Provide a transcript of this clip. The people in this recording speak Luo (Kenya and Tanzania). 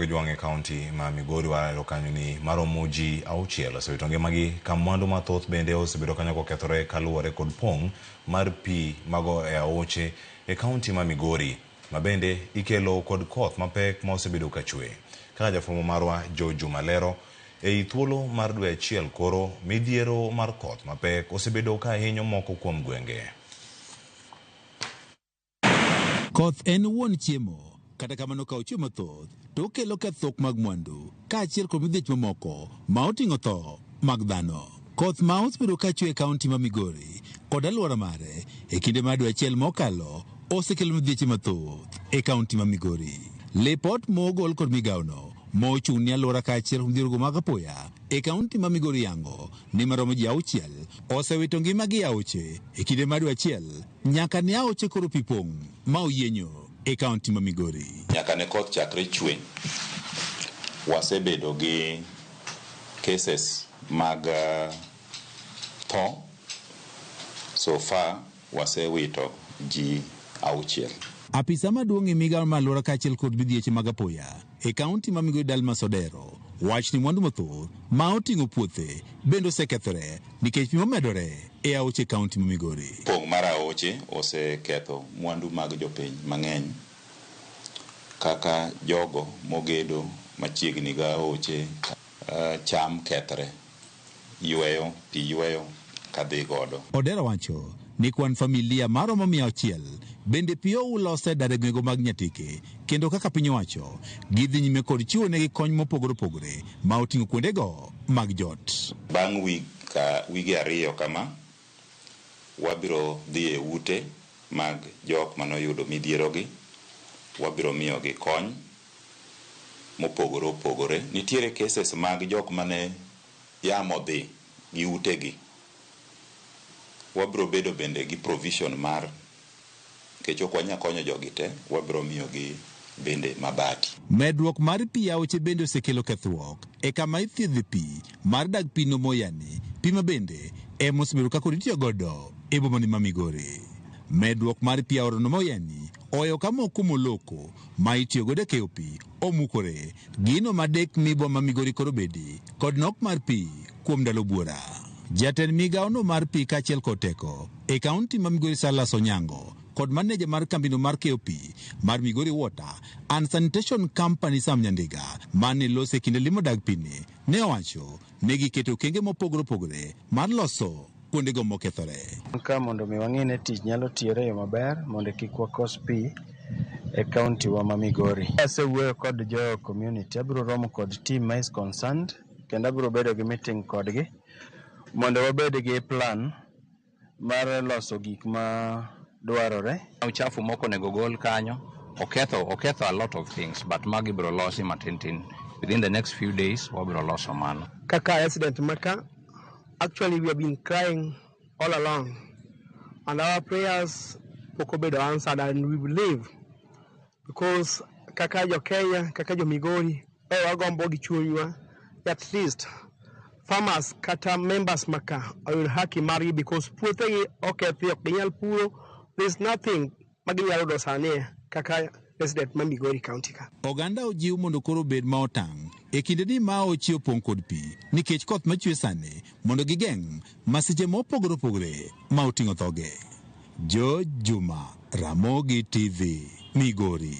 Ramogi Jwang' e kaunti ma Migori walero kanyo ni maromo ji 6 osewito ngimagi ka mwandu mathoth bende osebedo kanyo kokethore kaluwore kod pong' mar pi mago e aoche e kaunti ma Migori ma bende ikelo kod koth mapek ma osebedo ka chwe. Kaka jafwambo marwa Joe Juma lero, ei thuolo mar dwe achiel koro midhiero mar koth mapek osebedo ka hinyo moko kuom gwenge. Koth en wuon chiemo, kata kamano ka ochwe mathoth to okelo kethruok mag mwandu kaachiel kod midhiech mamoko ma oting'o tho mag dhano. Koth ma osebedo ka chwe e kaunti ma Migori kod alwora mare e kinde mar dwe achiel mokalo osekelo midhieche mathoth e kaunti ma Migori. Lipot mogol kod migawono mochung' ne alwora kaachiel kod midhiergo mag apoya e kaunti ma Migori yango ni maromo ji 6 osewito ngimagi e aoche e kinde mar dwe achiel nyaka ne aoche koro pi pong' ma oyienyo e kaunti ma Migori. Nyaka ne koth chakre chwe, wasebedo gi cases mag tho. So far wasewito ji 6. Apisa maduong' e migawo mar alwora kaachiel kod midhieche mag apoya e kaunti ma Migori Dalmas Odero wach ni mwandu mathoth ma oting'o puothe bende osekethore nikech pi momedore e aoche kaunti ma Migori. Pong' mar aoche oseketho mwandu mag jopiny mang'eny kaka jogo mogedo machiegni gi aoche, cham kethre, yweyo, pi yweyo kadhi godo. Odero wacho ni kwan familia maromo 100 bende pi oula osedar e gwenge mag Nyatike kendo kaka piny owacho gidhi nyime kod chiwo negi kony mopogore opogore ma oting'o kuondego mag jot. Bang' wige 2 kama, wabiro dhi e ute mag jok manoyudo midhierogi, wabiro miyogi kony mopogore opogore. Nitiere cases mag jok mane yamo dhi gi utegi. Wabiro bedo bende gi provision mar, nikech ok wanyal konyo jogi te, wabiro miyogi bende mabati. Medruok mar pi aoche bende osekelo kethruok e kama ithiedhe pi mar dag pi no Moyani, pi ma bende ema osebedo ka koro itiyo godo e boma ni ma Migori. Medruok mar pi aora no Moyani oyo ka moko moloko ma itiyo godo e keyo pi omukore, gino madek mi boma Migori koro bedi kod nok mar pi kuom ndalo buora. Jatend migawo no mar pi kaachiel kod teko e kaunti ma Migori Salas Onyango kod maneja mar kambino mar keyo pi mar Migori Water and Sanitation Company Sam Nyandiga mane lose kinde limo dag pi ni ne owacho ne giketo okenge mopogore opogore mar loso kuondego mokethore. Ka mondo mi wang'e ni tich nyalo tiyore e yo maber mondo kik wakos pi e kaunti wa ma Migori. Asewuoyo kod jo community, abiro romo kod team ma is concerned kendo abiro bedo gi meeting kodgi mondo wabed gi plan mar loso gik ma dwarore. Uchafu moko onego gol kanyo, oketho a lot of things, but magi biro losi matin tin. Within the next few days wabiro loso mano. Kaka resident maka, actually we have been crying all along and our prayers pok obedo answered, and we believe because kaka jo Kenya, kaka jo Migori, wagombo gi chunywa at least farmers kata members maka oyud haki margi because puothegi okethi, ok ginyal puro, there is nothing ma ginyalo yudo sani kaka resident ma Migori County ka. Oganda ojiw mondo koro obed ma otang' e kinde ni ma aoche opong' kod pi nikech koth machwe sani mondo gigeng' masiche mopogore opogore ma oting'o thoge. George Juma, Ramogi TV, Migori.